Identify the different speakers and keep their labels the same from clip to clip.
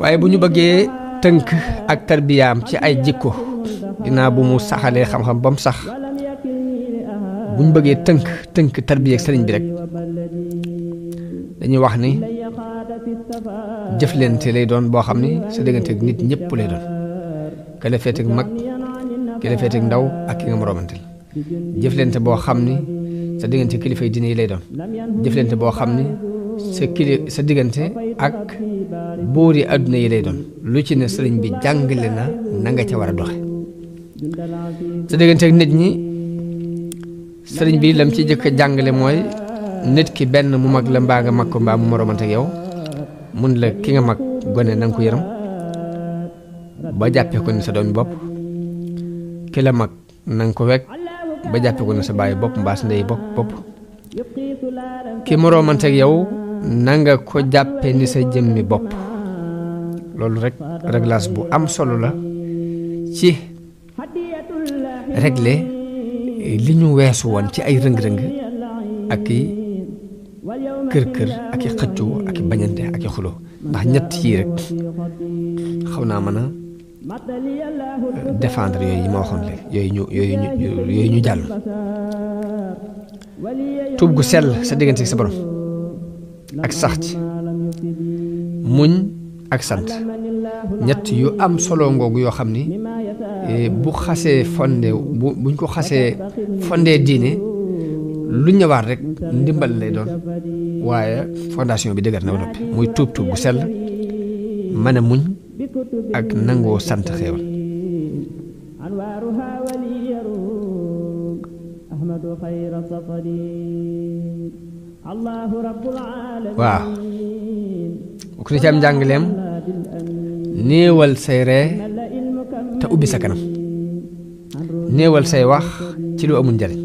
Speaker 1: waaye bu ñu bëggee tënk ak tarbiyaam ci ay jikko dinaa bu mu saxalee xam-xam ba mu sax bu ñu bëggee tënk tarbiya ak sëriñ bi rek dañuy wax ni jëflante lay doon boo xam ni sa diggante ak nit ñëpp lay doon ka la féete ak mag ki la féete ak ndaw ak ki nga moroomanteel jëflante boo xam ni sa diggante kilifa yi diine yi lay doon jëflante boo xam ni sa diggante ak buuri àdduna yi lay doon lu ci ne sëriñ bi jàngale na nga ca war a doxe sa diggante ak nit ñi sëriñ bi lam ci jëkk a jàngale mooy nit ki benn mu mag la mbaa nga mag ko mbaa mu moroomante ak yow mun la ki nga mag gone na nga ko yërëm ba jàppee ko ni sa doomi bopp ki la mag na nga ko wekk ba jàppee ko ni sa bàyyi bopp mbaa sa ndey bopp ki moroomante ak yow na nga ko jàppe ni sa jëmmi bopp loolu rek réglage bu am solo la ci régler li ñu weesu woon ci ay rëng-rëng ak i kër ak i xëccoo ak i bañante ak i xuloo ndax ñett yii rek xaw naa mën a défendre yooyu yi ma waxoon léegi yooyu ñu jàll tuub gu sell sa diggante sa borom ak sax ci muñ ak sant ñett yu am solo ngoogu yoo xam ni bu xasee buñ ko xasee fondee diine lu ñëwaat rek ndimbal lay doon waaye fondation bi dëgër na ba noppi muy tuub bu sell mën a muñ ak nangoo sant xéewal waaw bokk na ci am njàngaleem néewal say ree te ubbi sa kanam néewal say wax ci lu amul njariñ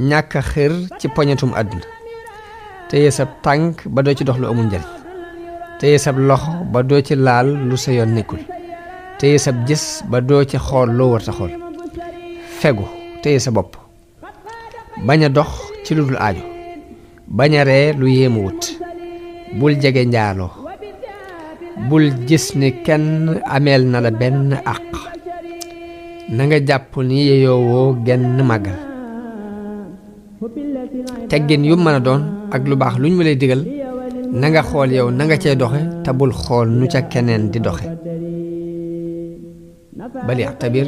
Speaker 1: ñàkk a xër ci poñetum àdduna téye sab tànk ba doo ci dox lu amul njariñ téye sab loxo ba doo ci laal lu sa yoon nekkul téye sab gis ba doo ci xool loo war ta xool fegu téye sa bopp bañ a dox ci lu dul aajo bañ a ree lu yéemu wut bul jege njaaloo bul gis ni kenn ameel na la benn àq na nga jàpp ni yeyoowoo genn màggal teggin yu mën a doon ak lu baax lu ñu lay digal na nga xool yow na nga cay doxe te bul xool nu ca keneen di doxe bal i'tabir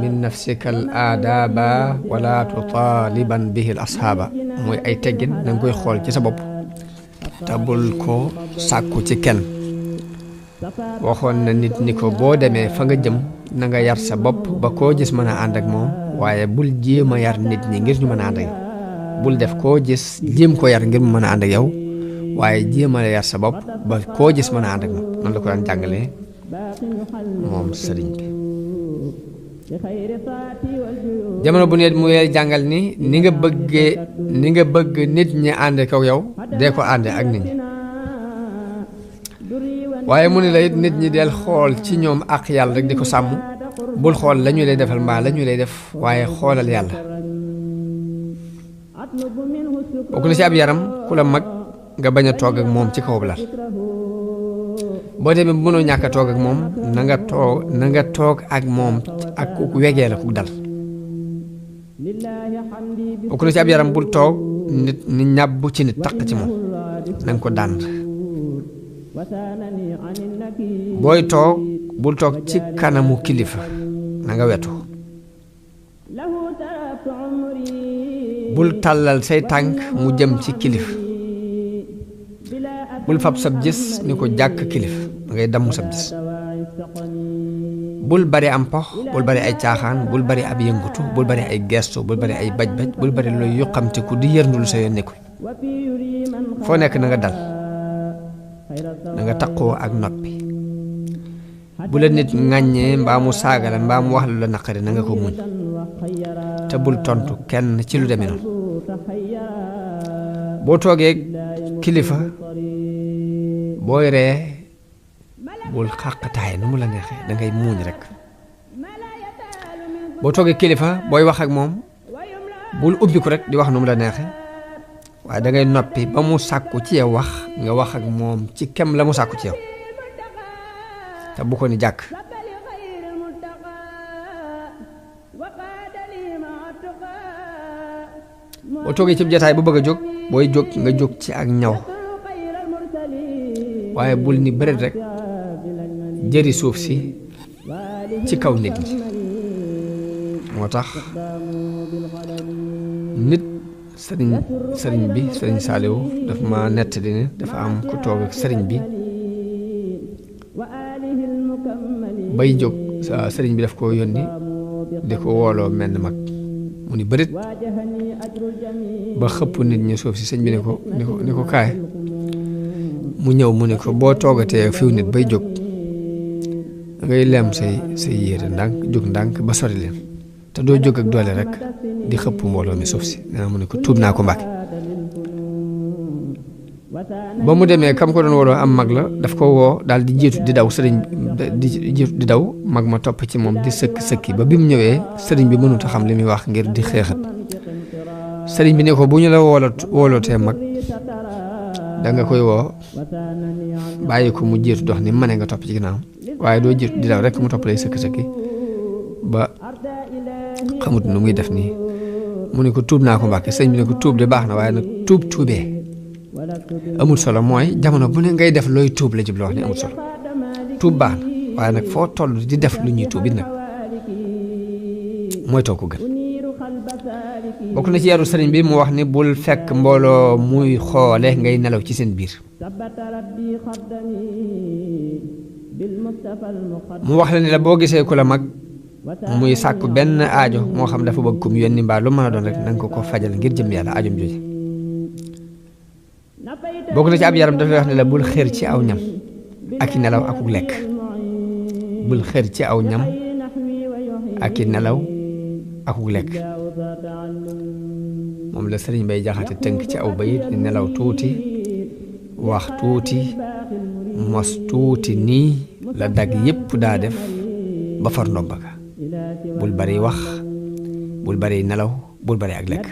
Speaker 1: min nafsika al aadaaba wala tutaaliban bihi al ashaaba mooy ay teggin na nga koy xool ci sa bopp te bul ko sàkku ci kenn waxoon na nit ni ko boo demee fa nga jëm na nga yar sa bopp ba koo gis mën a ànd ak moom waaye bul jéem a yar nit ñi ngir ñu mën a ànd ak yow bul def koo gis jéem ko yar ngir mu mën a ànd ak yow waaye jéem a yar sa bopp ba koo gis mën a ànd ak moom noonu la ko daan jàngalee moom sëriñ bi jamono bu ne mu lay jàngal ni nga bëgg nit ñi ànd kaw yow dee ko ànde ak nit ñi waaye mu ne la it nit ñi del xool ci ñoom ak yàlla rek di ko sàmm bul xool la ñu lay defal mbaa la ñu lay def waaye xoolal yàlla bokk na ci ab yaram ku la mag nga bañ a toog ak moom ci kaw lal boo demee mënoo ñàkk a toog ak moom na nga toog ak moom ak ku wegee la ku dal bokk na ci ab yaram bul toog nit ni ñàbbu ci nit taq ci moom na nga ko dànd booy toog bul toog ci kanamu kilifa na nga wetu bul tàllal say tànk mu jëm ci kilifa bul fab sab gis ni ko jàkk kilifa da ngay damm sab gis bul bari am pox bul bari ay caaxaan bul bari ab yëngutu bul bari ay gestu bul bari ay baj-baj bul bari looy yuqamte ku di yërndul sa yoon nekkul foo nekk na nga dal na nga taqoo ak noppi bu la nit ŋàññee mbaa mu saaga la mbaa mu wax lu la naqari na nga ko muñ te bul tontu kenn ci lu demee noonu boo toogee kilifa booy ree bul xàqtaay nu mu la neexee da ngay muuñ rek boo toogee kilifa booy wax ak moom bul ubbi ko rek di wax nu mu la neexee waaye da ngay noppi ba mu sàkku ci yow wax nga wax ak moom ci kem la mu sàkku ci yow te bu ko ni jàkk boo toogee ci jotaay bu bëgg a jóg booy jóg nga jóg ci ak ñaw waaye bul ni bëreet rek jëri suuf si ci kaw nit ñi moo tax nit sëriñ bi sëriñ Saaliwu dafa ma nettali ne dafa am ku toog ak sëriñ bi bay jóg sëriñ bi daf ko yónni di ko wooloo menn mag mu ni bërit ba xëpp nit ñi suuf si sëñ bi ni ko kaay mu ñëw mu ne ko boo toogatee fiw nit bay jóg ngay lem say yére ndànk jóg ndànk ba sori leen te doo jóg ak doole rek di xëpp mbooloo mi suuf si nee na mu ne ko tuub naa ko Mbàkke ba mu demee kam ko doon wooloo am mag la daf ko woo daal di jiitu di daw sëriñ di daw mag ma topp ci moom di sëkki ba bi mu ñëwee sëriñ bi mënut a xam li muy wax ngir di xeexat sëriñ bi ne ko bu ñu la woolootee mag da nga koy woo bàyyi ko mu jiitu dox ni mane nga topp ci ginnaaw waaye doo jiitu di daw rek mu topp lay sëkki ba xamut nu muy def nii mu ne ko tuub naa ko Mbàkke sëriñ bi ne ko tuub de baax na waaye nag tuubee amul solo mooy jamono bu ne ngay def looy tuub la jubloo wax ni amul solo tuub baax na waaye nag foo toll di def lu ñuy tuub it nag mooy too ko gën bokk na ci yaru sëriñ bi mu wax ni bul fekk mbooloo muy xoole ngay nelaw ci seen biir mu wax la ni la boo gisee ku la mag muy sàkku benn aajo moo xam dafa bëgg kum yónni mbaa lu mën a doon rek na nga ko fajal ngir jëm yàlla aajom jooje bokk na ci ab yaram dafay wax ne la bul xër ci aw ñam ak i nelaw akuk lekk bul xër ci aw ñam ak i nelaw akuk lekk moom la sëriñ Bay Jaxate tënk ci aw bayit ni nelaw tuuti wax tuuti mos tuuti nii la dagg yépp daa def ba far ndomba ga bul bari wax bul bari nelaw bul bari ak lekk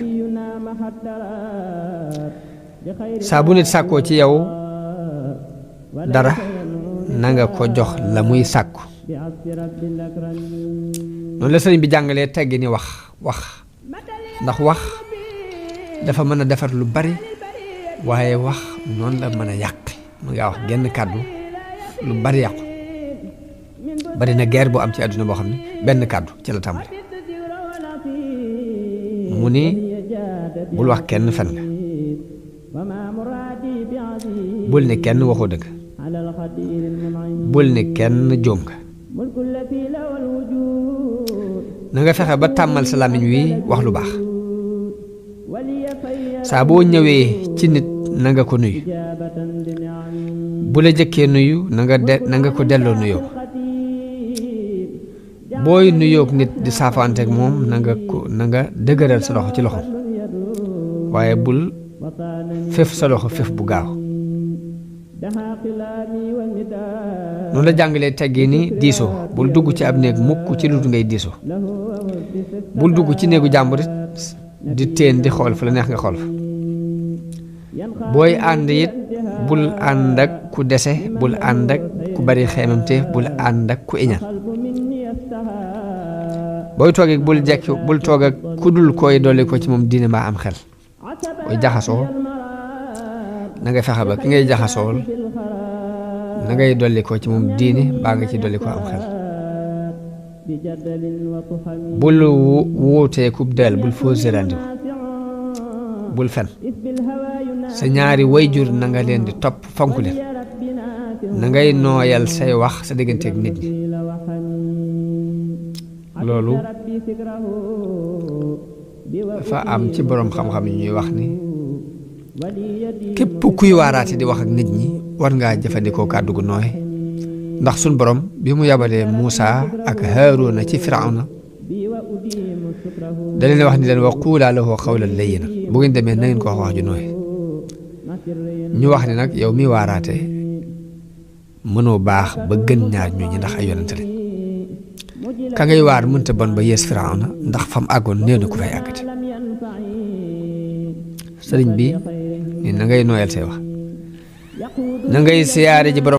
Speaker 1: saa bu nit sàkkoo ci yow dara na nga ko jox la muy sàkku noonu la sëriñ bi jàngalee teggi ni wax ndax wax dafa mën a defar lu bari waaye wax noonu la mën a yàq mu ngaa wax genn kàddu lu bari yàqu bari na guerre bu am ci àdduna boo xam ne benn kàddu ci la tàmbali mu ni bul wax kenn fen nga bul ne kenn waxoo dëgg bul ne kenn jóom nga na nga fexe ba tàmmal sa làmmiñ wi wax lu baax saa boo ñëwee ci nit na nga ko nuyu bu la jëkkee nuyu na nga ko delloo nuyoo booy nuyoog nit di saafaanteeg moom na nga dëgëral sa loxo ci loxo waaye bul fef sa loxo fef bu gaaw noonu la jàngalee teggee ni diisoo bul dugg ci ab néeg mukk ci lu ngay diisoo bul dugg ci néegu jàmbur di teen di xool fa la neex nga xool fa booy ànd it bul ànd ak ku dese bul ànd ak ku bari xeemamte bul ànd ak ku iñaan booy toog ak bul toog ak ku dul koy dolli ko ci moom diine mbaa am xel booy jaxasoo na nga fexe ba ki ngay jaxasool na ngay dolli ko ci moom diine mbaa nga ci dolli ko am xel bul wuutee kub del bul fausé randiw bul fen sa ñaari wayjur na nga leen di topp fonk leen na ngay nooyal say wax sa digganteeg nit ñi loolu dafa am ci boroom xam-xam yi ñuy wax ni képp kuy waaraate di wax ak nit ñi war ngaa jëfandikoo kàddu gu nooy ndax suñ borom bi mu yabalee Muusa ak Haaruna ci Firawna da leen wax ni leen wa quulaa lahu qawlan layyinan bu ngeen demee na ngeen ko wax ju nooy ñu wax ni nag yow mi waaraate mënoo baax ba gën ñaar ñooñu ndax ay yonente lañ ka ngay waar mënta bon ba yees Firawna ndax fam àggoon néew na ku fay àggati sëriñ bi ni na ngay nooyal say wax na ngay siyaare ji borom